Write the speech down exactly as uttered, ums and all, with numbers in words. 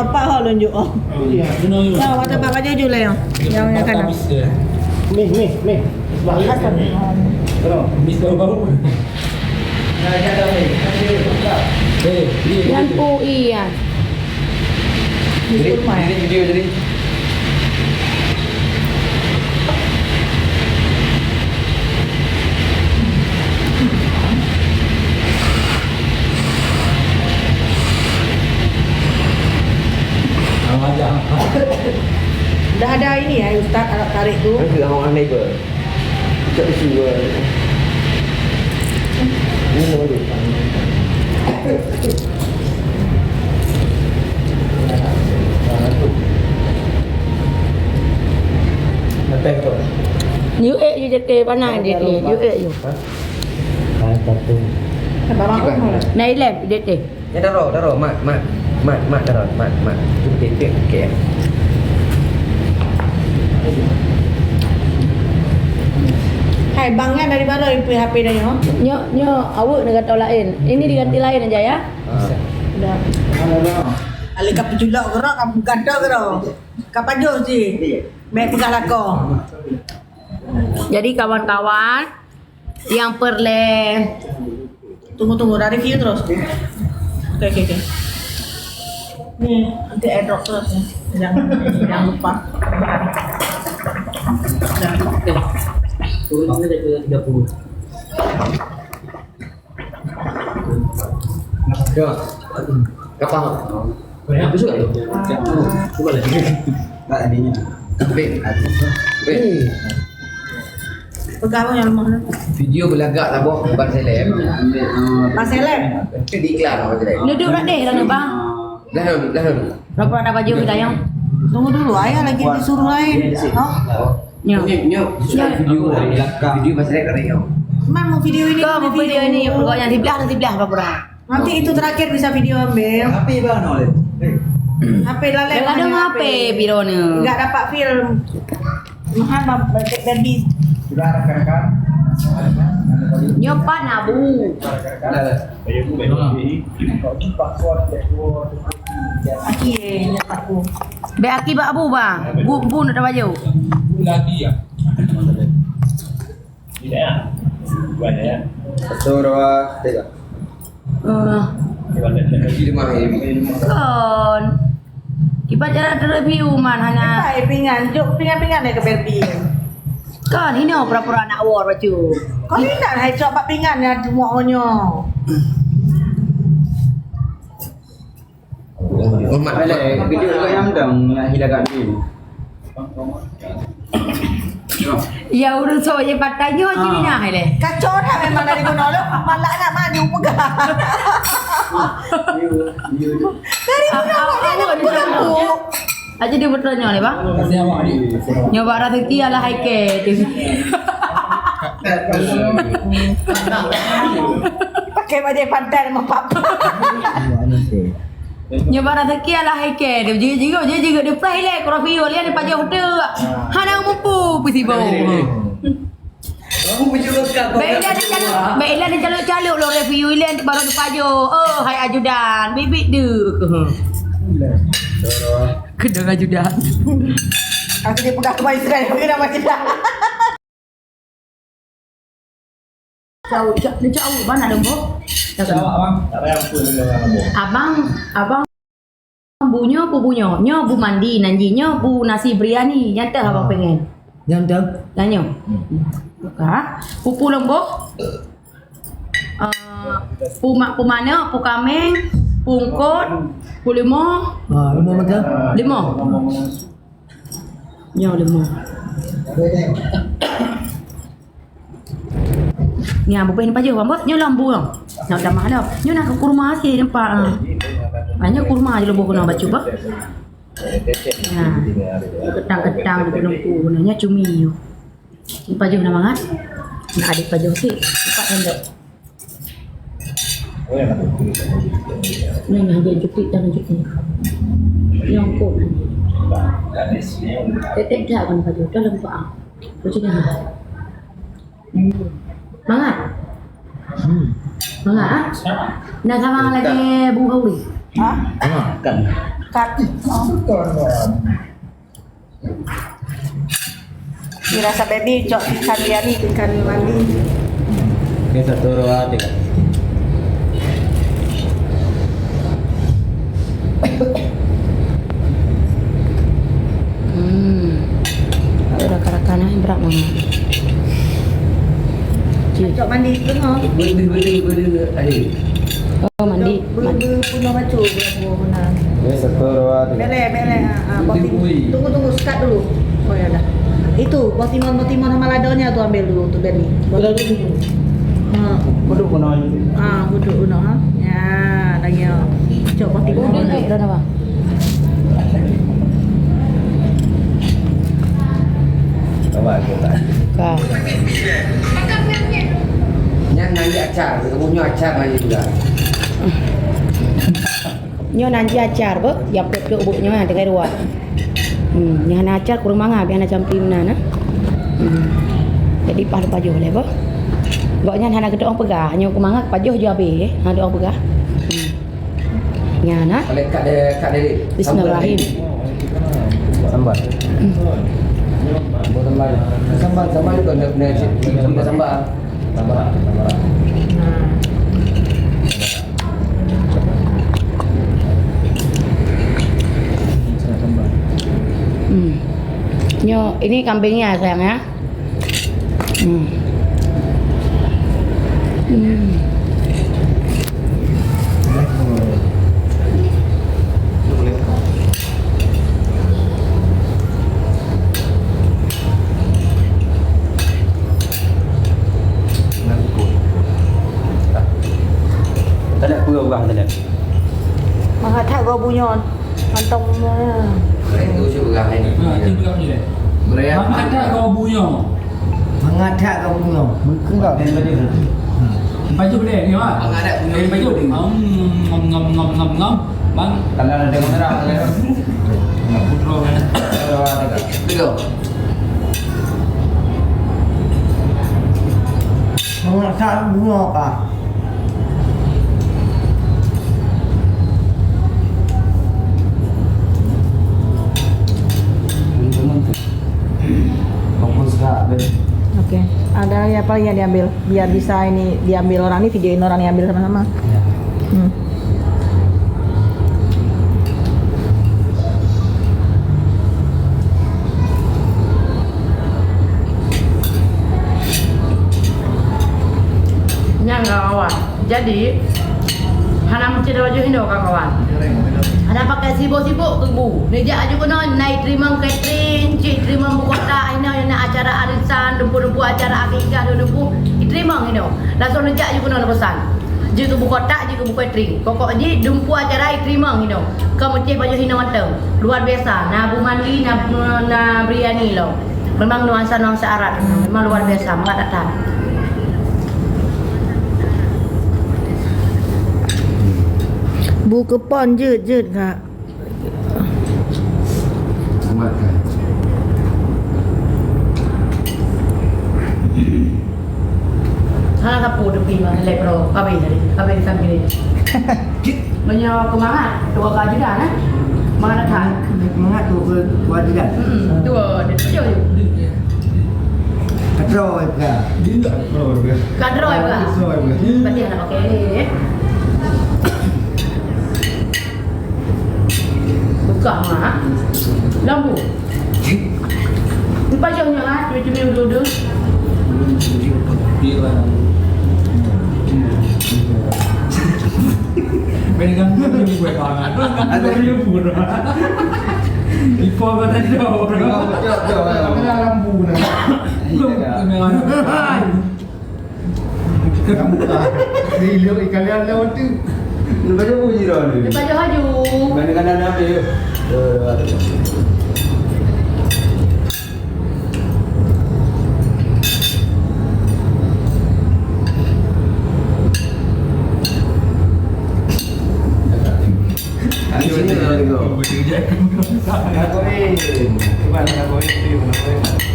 Apa ho lôn jok, oh? Iya. Nah, watèe bak baju ju lé, oh. Yang, yang kanan. Nih, nih, nih. Bahas kan? Mis bau-bau. Nah, ini ada nih. Eh, ini, ini. Yan pu iya. Jadi, jadi video jadi. Dah ada ini ya, Ustaz, alat tarik tu. Kan sudah orang neighbor. Cak suruh. Ini nama dia. Yue, yue jete, panas jete. Yue, yue. Nah, ilem jete. Nyan taroh, taroh, mat, mat, mat, mat, taroh, mat, mat. Tu titik, titik. Hai, bang nyan dari mana ipeue H P dah nyoe? Nyoe, nyoe awak negara lain. Ini diganti lain aja ya. Ah. Dah. Alih ka peuculok keudroe, ka peugantoe keudroe. Ka pajoh cit. Mek peugah lakoe. Jadi kawan-kawan, yang peureulèe. Tunggu, tunggu, dah review terus. Oke, oke, oke. Nih, nanti airdrop terus ya. Jangan, jangan lupa. Dah, oke. Turunnya dari tiga puluh. Ya. Kapal. Banyak juga tu. Coba lagi. Tak adanya. Tapi, tapi. Peugah abang nyang lemah tu. Video beulagak saboh ban seleb. Ban seleb? Itu diiklan ban seleb. Duduk dah deh, dah, bang. Dah, dah. Berapa ada baju kita yang? Tunggu dulu, ayah lagi disuruh lain. Oh. Nyoe. Nyoe, nyoe. Sudah video dari belakang. Video ban seleb dari nyoe. Mang mau video ini, kau mau video ini, pokoknya di belah, di belah, pura-pura. Nanti itu terakhir bisa video ambil. H P bang, no, eh. H P lalai. Dah ada mana H P, H P biro ni. Enggak dapat film. Mahal bang, budget baby. Sudah rekan-rekan. Nyopan abu. Dah, dah. Aki, eh, nyopan aku. Bek aki bak abu bang. Bu, bu nak dah baju. Bu lagi ya. Satu, dua, tiga. Ah. Kon. Kiban cara review man hana. Epai pingan, jok pingan-pingan deh ke Barbie. Kon, inoe pura-pura nak war bacut. Kon ingat hai cok bak pingan ya, cuma onyo. Oh, mak. Ada video juga yang dang nak hilang kat ni. Ya, urus so je patai nyo, ah, cina hai leh. Kacau dah memang dari gunung tu. Malah nak maju pegang. Dari gunung awak ni nak pegang tu. Aja dia bertanya ni, bang. Nyoba rezeki ala hai ke tu. Pakai baju pantai sama papa. Nyoba rezeki ala hai ke. Dia jiga-jiga, jiga-jiga dia pernah ilek kurang view dia pajoh tu. Hana mampu pun sibuk. Bela dia calon, bela dia calon-calon lo review ilen baru dipajoh. Oh, hai ajudan, bibit deh. Kedeng ajudan. Aku dia pegang ke Israel, aku nak mati dah. Cau, cau, cau, mana dong, Bu? Cau, abang. Abang, abang. Bu nyoe, bu, bu nyoe. Nyoe bu mandi, nan jih nyoe bu nasi biryani. Nyata abang pengen. Nyata. Tanyo. Hmm. Buka. Pupu lombok. Ah, pu mak, pu manok, pu kameng, pu ungkot, pu limo. Ah, limo macam? Limo. Nyoe limo. Ni, ah, bubeh ni pajoh, Bang. Nyoe lambu, Bang. Nak tamah dah. Nyoe nak kurma asyik nampak, ah. Ah, nyoe kurma je lubuk kena bacut, Bang. Nah, ketang-ketang di lempu. Nah, nyoe cumi nyoe. Ni pajoh na mangat. Nak adik pajoh sikit. Cepat kan, Dok? Ni, ni, dia jepit dah, jepit. Nyongkok. Tetek dah kan pajoh. Dah lempah. Macam ni. Mangat? Hmm. Mangat, ah? Nah, sama lagi bunga uli. Ha? Mangat. Kan. Kat. Dirasa baby cok ikan biryani, ikan mandi. Oke, satu, dua, tiga. Hmm. Ada rakan-rakan, eh, berat banget. Cik. Cok mandi tu, ha? Boleh, boleh, boleh, boleh. Oh, mandi. Ber-, ber-, puna bacu, ber-, puna. Ya, satu, dua, tiga. Belek, belek, ha, ha, bos tim-, tunggu, tunggu, sekat dulu. Oh, ya dah. Itu, bos timun, bos timun sama ladonya tu ambil dulu untuk Berni. Bos timun. Ha. Duduk puna. Ha, duduk puna, ha. Ya, lagi ya. Cok bos timun. Duduk, duduk, dah, dah, bang. Coba, coba. Ka. Nyan nanti acar, kamu nyoe acar lagi juga. Nyoe nan jih acar beuh, nyang peuet-peuet ubeut nyoe nyang tinggai dua. Hmm, nyang hana acar kureueng mangat, biar hana campi meunan, nah. Hmm. Jadi paih pajoh lé beuh. Gobnyan hana geuteu'oh peugah, nyoe keu mangat pajoh jih habéh, eh. Hana teu'oh peugah. Hmm. Nyan, nah. Bismillahirrahmanirrahim. Sambal. Hmm. Sambal, sambal juga nak, nak, nak sambal. Nah. Hmm. Nyoe, ini kambingnya, sayang, ya. Hmm. Hmm. Mangat that gob bunyong. Mantong. Mangat that gob bunyong. Mangat that gob bunyong. Mungkin tak. Baju boleh ni, Mak. Mangat that bunyong. Baju. Ngom, ngom, ngom, ngom, ngom. Bang. Tangan ada merah, ya. Putra. Tiga. Mangat that bunyong kah? Fokus, Kak, deh. Oke. Ada lagi apa yang diambil? Biar bisa ini diambil orang ini, videoin orang yang ambil sama-sama. Ya. Hmm. Nyan kawan-kawan. Jadi, hana meucit baju hinoe kawan-kawan. Hana pakai sibok-sibok keu bu. Neujak aju keunoe, na iteurimong catering, cit iteurimong bu kotak hinoe, na acara arisan, dumpeue-dumpeue acara akikah, dumpeue iteurimong hinoe. Langsung neujak aju keunoe neupeusan. Jeuet keu bu kotak, jeuet keu bu catering. Pokok jih dumpeue acara iteurimong hinoe. Ka meucit baju hinoe mantong. Luar biasa. Na bu mandi, na, na biryani lom. Memang nuansa-nuansa Arab. Memang luar biasa. Mangat that. Bu keupon jeuet-jeuet, Kak. Hana sapeue teupie mah lé bro, habéh tadi, habéh sampai. Meunyoe keu mangat, tuwoe keu ajudan, eh? Mangat that. Mangat tuwoe keu ajudan. Hmm, tuwoe, dia tujuh. Kadroe ka. Kadroe ka. Kadroe ka. Berarti hana pakai, eh? Buka, ha? Lampu. Dipajoh nyoe, ha? Cumi-cumi udu-udu. Ada lampu dah. Belum. Kamu tak. Ni lihat ikan liar lewat tu. Ni baca bunyi dah ni. Dia baca haju. Mana kanan apa ya? Ayo, sini lah, Rigo. Nak koin. Cuba nak koin, nak koin.